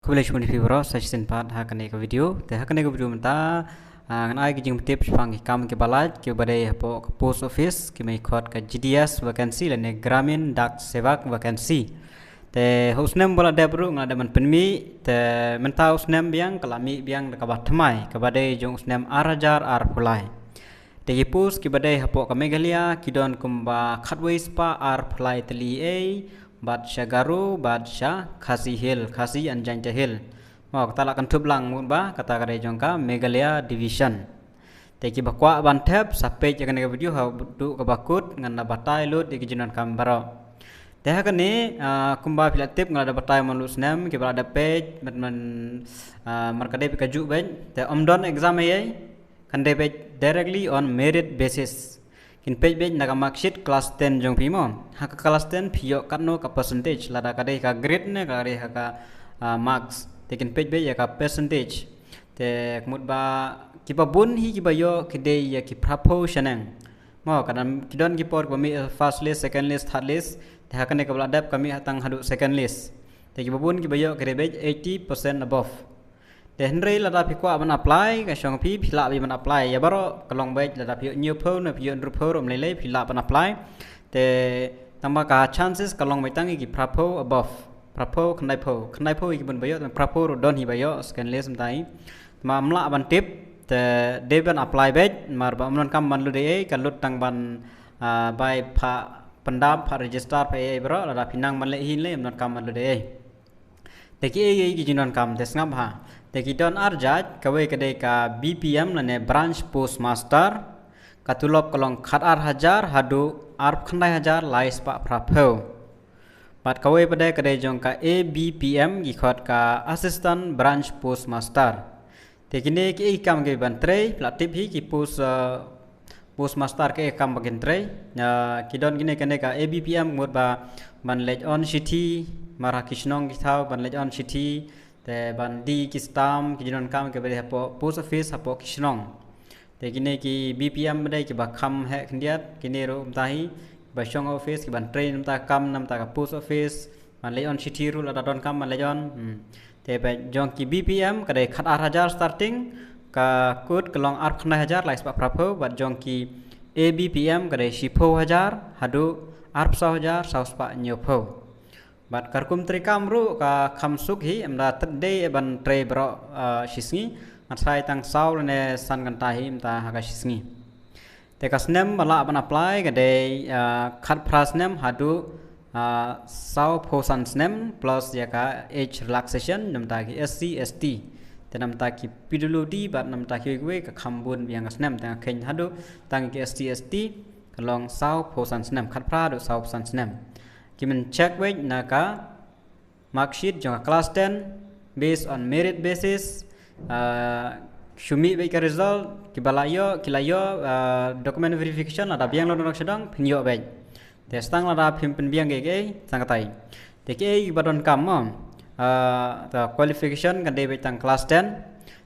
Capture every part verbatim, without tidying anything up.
Khublei shibun ïa phi baroh sa shisien pat ha kane ka video. Te ha kane ka video mynta, ah, ngan ai ki jingpyntip shaphang ki kam kiba lait kiba dei hapoh ka post office, ki mei khot ka G D S vacancy lane Gramin Dak Sevak vacancy. Te ha u snem ba la dep ruh nga la dep ban pynmih, te mynta u snem biang ka la mih biang da kaba thymmai, kaba dei jong u snem ar hajar arphew lai. Te ki post kiba dei hapoh ka Meghalaya ki don kumba khatwei spah arphew lai tylli ei, bad sha Garo, bad sha Khasi Hill, Khasi and Jaintia Hill. Mo, kata la kynthup lang mut ba kata ka dei jong ka Meghalaya Division. Te kiba kwah ban thep sa peit ïa kane ka video haduh kaba kut, ngan da batai lut ïa ki jingdonkam baroh. Te ha kane, ah, kumba phi la tip nga la da batai man la u snem, kiba la da peit, man, man, ah, markadei phi ka juh beit. Te ym don exam ei ei, kan dei peit directly on merit basis. Kin peit beit na ka marksheet class ten jong phi mo. Ha ka class ten phi ïoh katno ka percentage, lada ka dei ka grade ne ka dei ha ka, ah, marks. Te kin peit beit ïa ka percentage. Te ka mut ba kiba bun hi kiba ïoh ki dei ïa ki phraphew shaneng. Mo, ka don, ki don ki por kiba mih first list, second list, third list. Te ha kane kaba la dep ka mih tang haduh second list. Te kiba bun kiba ïoh ki dei beit eighty percent above. Te hynrei lada phi kwah ban apply, ka shong phi, phi lah beit ban apply. Ïa baroh ka long beit, lada phi ïoh hynñiewphew ne phi ïoh hynriewphew ruh ym lei lei, phi lah ban apply. Te tang ba ka chances ka long beit tang ïa ki phraphew above. Phraphew, khyndaiphew. Khyndaiphew ïa ki bun ba ïoh, tang phraphew ruh don hi ba ïoh second list mynta hi. Te ma ym lah ban tip, te dei ban apply beit, namar ba ym donkam ban lut ei ei, ka lut tang ban, ah, bai phah pyndap, phah register, phah ei ei baroh, lada phi nang ban leh hi lei, ym donkam ban lut ei ei. Te ki ei ei ki jingdonkam, te sngap ha. Te ki don ar jait, kawei ka dei ka B P M lane Branch Postmaster, ka tulop ka long khatar hajar haduh arphew khyndai hajar lai spah phraphew. Bad kawei pat de ka dei jong ka A B P M, ki khot ka Assistant Branch Postmaster. Te kine ki ei kam ki ban trei, phi la tip hi ki post, ah, postmaster ki ei kam ba kin trei. Ah, ki don kine kane ka A B P M mut ba ban leit on shithi, mar ha ki shnong ki thaw, ban leit on shithi, te ban die ki stamp, ki jingdonkam kiba dei hapoh post office, hapoh ki shnong. Te kine ki B P M ba dei kiba kham heh khyndiat, kine ruh mynta hi, ba shong office, ki ban trei na bynta kam, na bynta ka post office, ban leit on shithi ruh lada donkam ban leit on. Hmm. Te ba jong ki B P M ka dei khatar hajar starting, ka kut ka long arphew khyndai hajar lai spah phraphew, bad jong ki A B P M ka dei shiphew hajar haduh arphew saw hajar saw spah hynñiewphew. Bad ka rukom treikam ruh ka kham suk hi, ym da dei ban trei baroh, ah, shisngi, ngat sai tang saw lane san kynta hi mynta ha ka shisngi. Te ka snem ba lah ban apply ka dei, ah, khatphra snem haduh, ah, sawphew san snem plus ïa ka age relaxation na bynta ki S C, S T. Te na bynta ki P W D bad na bynta kiwei kiwei ka kham bun biang ka snem, te nga kheiñ haduh tang ki S C, S T ka long sawphew san snem, khatphra haduh sawphew san snem. Ki men check beit na ka marksheet jong ka class ten, based on merit basis, ah, shu mih beit ka result, kiba la ïoh, ki la ïoh, ah, document verification, lada biang la don sha dong, phin ïoh beit. Te tang lada phim pynbiang kiei kiei, tang katai. Te kiei kiba donkam mo, ah, ta qualification kan dei beit tang class ten.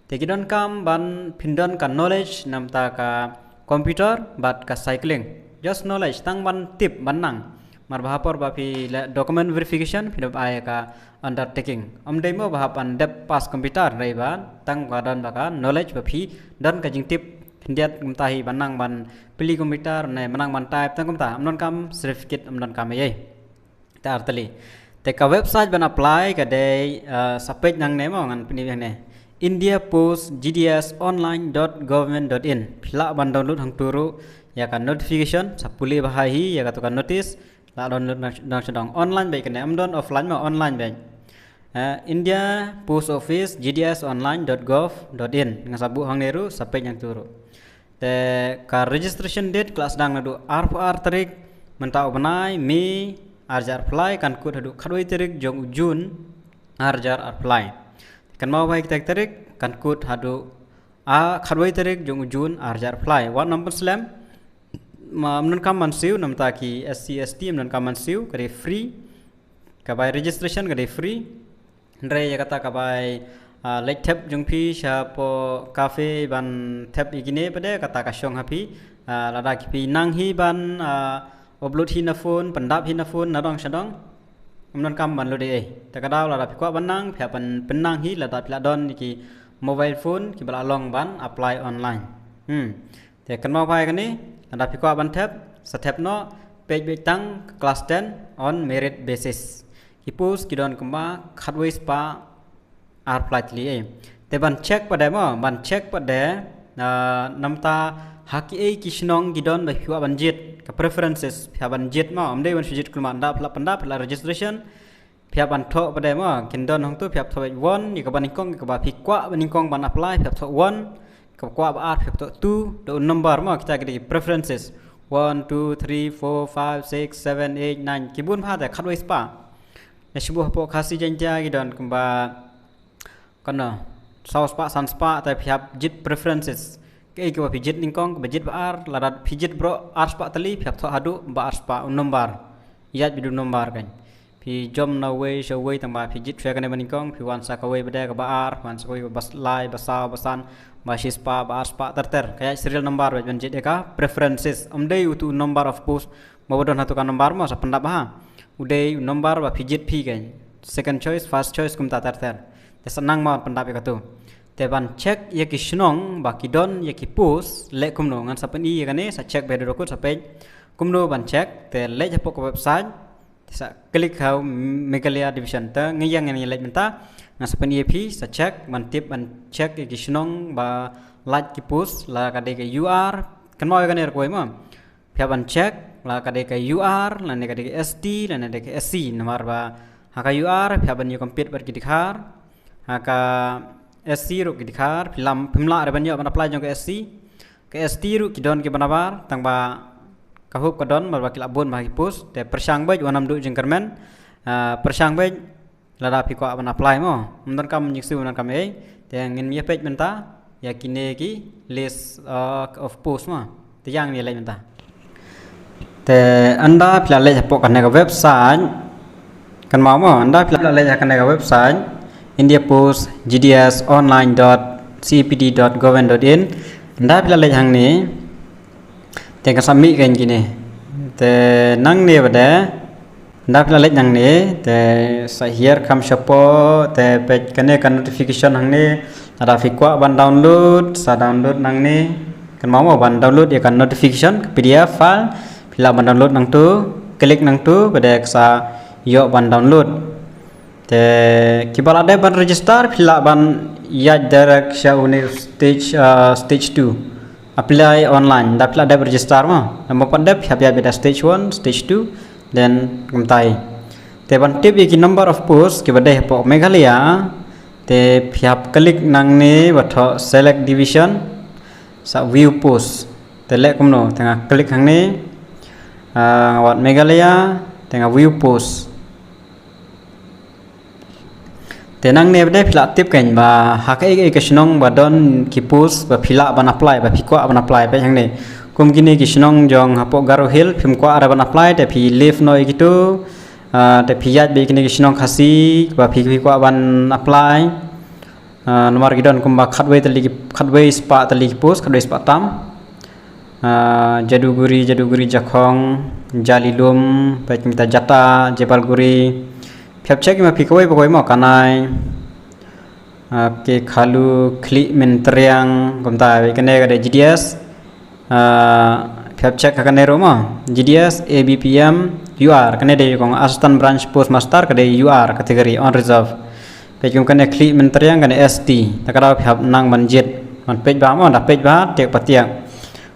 Te ki donkam ban phin don ka knowledge na bynta ka computer bad ka cycling. Just knowledge, tang ban tip ban nang. Mar ba ha por ba phi leh document verification, phi dep ai ka undertaking. Ym dei mo ba hap ban dep pass computer, dei ba tang ba don ba ka knowledge ba phi don ka jingtip khyndiat kumta hi ban nang ban plie computer ne ban nang ban type, tang kumta. Ym donkam certificate, ym donkam ei ei. Te artylli. Te ka website ban apply ka dei, ah, sa peit nangne mo, ngan pyni nangne. India Post G D S online dot government dot in. Phi lah ban download hangtu ruh ïa ka notification, sa pule bha hi ïa katu ka notice, lah download nang, nang sha dong. Online beit kane, ym don offline mo, online beit. Eh, India Post Office G D S online dot gov dot in. Nga sa buh hangne ruh, sa peit hangtu ruh. Te ka registration date ka la sdang naduh arphew ar tarik mynta u bnai May ar hajar arphew lai, kan kut haduh khatwei tarik jong u June ar hajar arphew lai. Kan maw bai kita tarik kan kut haduh, ah, khatwei tarik jong u June ar hajar arphew lai. Wat nym pynslem, ma, ym donkam ban siew na bynta ki S C S T, ym donkam ban siew, ka dei free. Ka bai registration ka dei free. Hynrei ïa kata ka bai, ah, leit thep jong phi shapoh cafe ban thep ïa kine pat de, kata ka shong ha phi. Ah, lada ki phi nang hi ban, ah, upload hi na phone, pyndap hi na phone, na dong sha dong. Ym donkam ban lut ei ei. Te ka daw lada phi kwah ban nang, phi hap ban pynnang hi lada phi la don ïa ki mobile phone kiba la long ban apply online. Hmm. Te kynmaw bha ïa kane, lada phi kwah ban thep, sa thep noh, peit beit tang ka class ten on merit basis. Ki post ki don kumba khatwei spah arphew lai tylli ei. Te ban check pat de mo, ban check pat de, ah, namar ha kiei ki shnong ki don ba phi kwah ban jied, ka preferences phi hap ban jied mo, ym dei ban phi jied kulmar, ynda phi la pyndap, phi la registration, phi hap ban thoh pat de mo, kin don hangto phi hap thoh beit one, ïa kaba nyngkong, ïa kaba phi kwah ba nyngkong ban apply, phi hap thoh one, kaba kwah ba ar, phi hap thoh two, da u number mo, kita ki dei ki preferences. One, two, three, four, five, six, seven, eight, nine. Ki bun bha te khatwei spah. Na shu buh hapoh Khasi Jaiñtia ki don kumba kano, saw spah, san spah, te phi hap jied preferences. Kaei kaba phi jied nyngkong, kaba jied ba ar, lada phi jied baroh ar spah tylli, phi hap thoh haduh ba ar spah u number. Ïaid beit u number kan. Phi jom na wei sha wei tang ba phi jied shuwa kane ba nyngkong, phi wan sa kawei ba dei kaba ar, wan sa kawei ba lai, ba saw, ba san, ba shi spah, ba ar spah ter ter. Ka ïaid serial number beit ban jied ïa ka preferences. Ym dei utu u number of post, ba ba don hato ka number mo sa pyndap ha. U dei u number ba phi jied phi kan. Second choice, first choice kumta ter ter. Te sa nang mo pyndap ïa katu. Te ban check ïa ki shnong ba ki don ïa ki post, leh kumno, ngan sa pyni ïa kane, sa check beit haduh kut sa peit kumno ban check, te leit hapoh ka website, te sa click ha Meghalaya Division, te ngi ïa ngan ïa leit mynta, ngan sa pyni ïa phi, sa check, ban tip, ban check ïa ki shnong ba lait ki post, la ka dei ka U R, kynmaw ïa kane ruh mo. Phi hap ban check, la ka dei ka U R, lane ka dei ka S T, lane dei ka S C, namar ba ha ka U R, phi hap ban ïa compete bad ki dkhar, ha ka S C ruh ki dkhar, phi lam, phim lah re ban ïoh ban apply jong ka S C, ka S T ruh ki don kiba nabar, tang ba ka hop ka don, namar ba ki la bun bha ki post, te pyrshang beit, wat nym duh jingkyrmen, ah, pyrshang beit, lada phi kwah ban apply mo. Ym donkam jingsiew, ym donkam ei. Te ngin ïa peit mynta ïa kine ki list, uh, of post mo. Te ïa ngin ïa leit mynta. Te ynda phi la leit hapoh kane ka website. Kynmaw mo, ynda phi la leit ha kane ka website, India Post G D S online dot C A P D dot government dot in. Ynda phi la leit hangne, te kan sa mih kein kine. Te nangne pat de, ynda phi la leit nangne, te sa hiar kham shapoh, te peit kane ka notification hangne, lada phi kwah ban download, sa download nangne, kynmaw mo ban download ïa ka notification, ka P D F file, phi lah ban download nangtu, click nangtu, pat de ka sa ïoh ban download. Te kiba la dep ban register, phi lah ban ïaid direct sha une stage, uh, stage two. Apply online, ynda phi la dep register mo. Namar pat dep, phi hap ïaid beit da stage one, stage two, then kumta hi. Te ban tip ïa ki number of post, kiba dei hapoh Meghalaya, te phi hap click nangne ba thoh select division, sa view post. Te leh kumno, te nga click hangne, ah, wat Meghalaya, te nga view post. Te nangne pat de phi lah tip kein ba ha kaei kaei ka shnong ba don ki post ba phi lah ban apply, ba phi kwah ban apply, peit hangne. Kum kine ki shnong jong hapoh Garo Hills, phim kwah re ban apply, te phi leave noh ïa kitu, ah, te phi ïaid beit kine ki shnong Khasi, ba phi, phi kwah ban apply. Ah, namar ki don kumba khatwei tylli ki, khatwei spah tylli ki post, khatwei spah tam. Ah, Jaduguri, Jaduguri, Jakhong, Jalilum, peit kumta Jata, Jalpaiguri. Phi hap check ma phi kawei pa kawei mo, Kanai. Ah, Kekhalu, Khliehmyntriang, kumta, peit kane ka dei G D S. Ah, phi hap check ha kane ruh mo. G D S, A B P M, U R, kane dei kong Assistant Branch Postmaster, ka dei U R category, unreserved. Peit kum kane Khliehmyntriang, kane S T. Te ka daw phi hap nang ban jied. Ban peit bha mo, da peit bha, tick pa tick.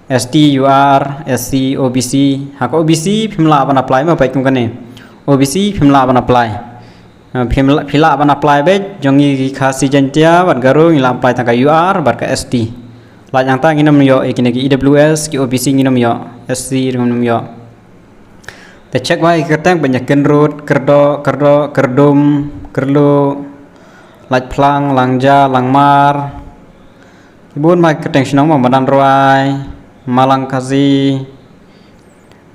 S T, U R, S C, O B C. Ha ka O B C phim lah ban apply mo, peit kum kane. O B C phim lah ban apply. Ah, phim lah, phi lah ban apply beit, jong ngi ki Khasi Jaiñtia bad Garo ngi lah apply tang ka U R bad ka S T. Lait nangta ngin ym ïoh ïa kine ki E W S, ki O B C ngin ym ïoh, S C ruh ngin ym ïoh. Te check bha ïa ki kyrteng, ban ïa Kynrut, Kyrdoh, Kyrdoh, Kyrdum, Kyrluh, Laitphlang, Langja, Langmar. Ki bun bha ki kyrteng shnong mo, Madan Rwai, Malang Khasi,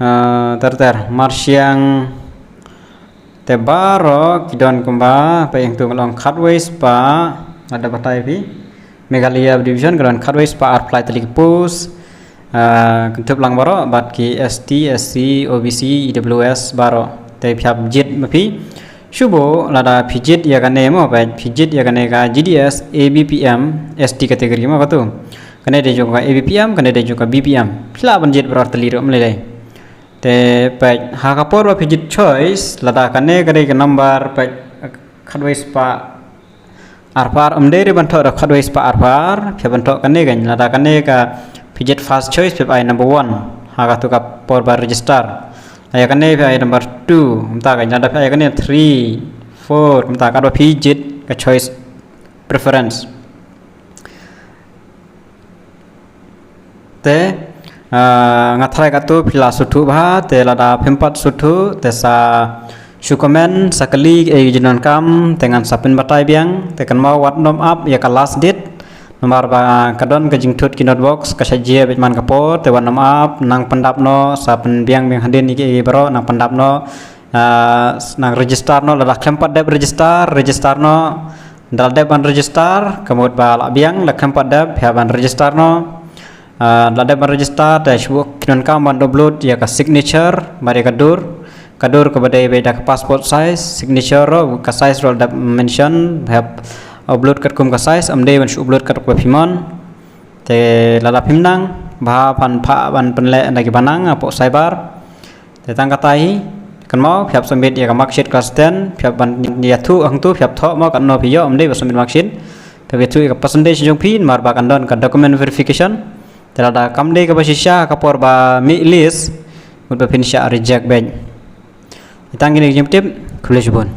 ah, ter ter, Marsiang. Te baroh ki don kumba, peit hangtu ka long khatwei spah, lada batai phi. Meghalaya Division ka don khatwei spah arphew lai tylli ki post. Ah, kynthup lang baroh, bad ki S T, S C, O B C, E W S baroh. Te phi hap jied ma phi. Shuh bha lada phi jied ïa kane mo, phi jied ïa kane ka G D S A B P M S T category mo katu. Kane dei jong ka A B P M, kane dei jong ka B P M. Phi lah ban jied baroh tylli ruh ym lei lei. Te phi ha ka por ba phi jied choice, lada kane ka dei ka number phi khatwei spah arphew ar, ym dei ruh ban thoh da khatwei spah arphew ar, phi ban thoh kane kan, lada kane ka phi jied first choice phi ai number one ha katu ka por ba register. Ïa kane phi ai number two, mynta kan, lada phi ai kane three, four, mynta katba phi jied ka choice preference. Te ah, nga tharai katu phi la sngewthuh bha, te lada phim pat sngewthuh te sa shu comment, sa kylli ei jingdonkam, te ngan sa pynbatai biang. Te kynmaw wat nym ap ïa ka last date. Namar ba ka don ka jingthut ki notebox ka sa jia beit man ka por, te wat nym ap, nang pyndap noh, sa pynbiang biang hadien ïa ki baroh, nang pyndap noh, ah, nang register noh, lada khlem pat dep register, register noh. Da la dep ban register, ka mut ba la biang, lada khlem pat dep, phi hap ban register noh. Ah, da la dep ban register, te shu buh ki donkam ban upload ïa ka signature bad ïa ka dur. Ka dur kaba dei beit da ka passport size, signature ruh, ka size ruh la dep mention, phi hap upload katkum ka size, ym dei ban shu upload katkum ba phi mon. Te lada phim nang, bha phan phah ban pynleh na ki ba nang hapoh cyber. Te tang kata hi, kynmaw phi hap submit ïa ka marksheet class ten, phi hap ban ïathuh hangtu, phi hap thoh mo katno phi ïoh, ym dei ba submit marksheet. Phi hap ïathuh ïa ka percentage jong phi, namar ba kan don ka document verification. Te lada kam dei kaba shisha ka por ba mih list, mut ba phin shah reject beit. Tang kine ki jingtip, khublei shibun.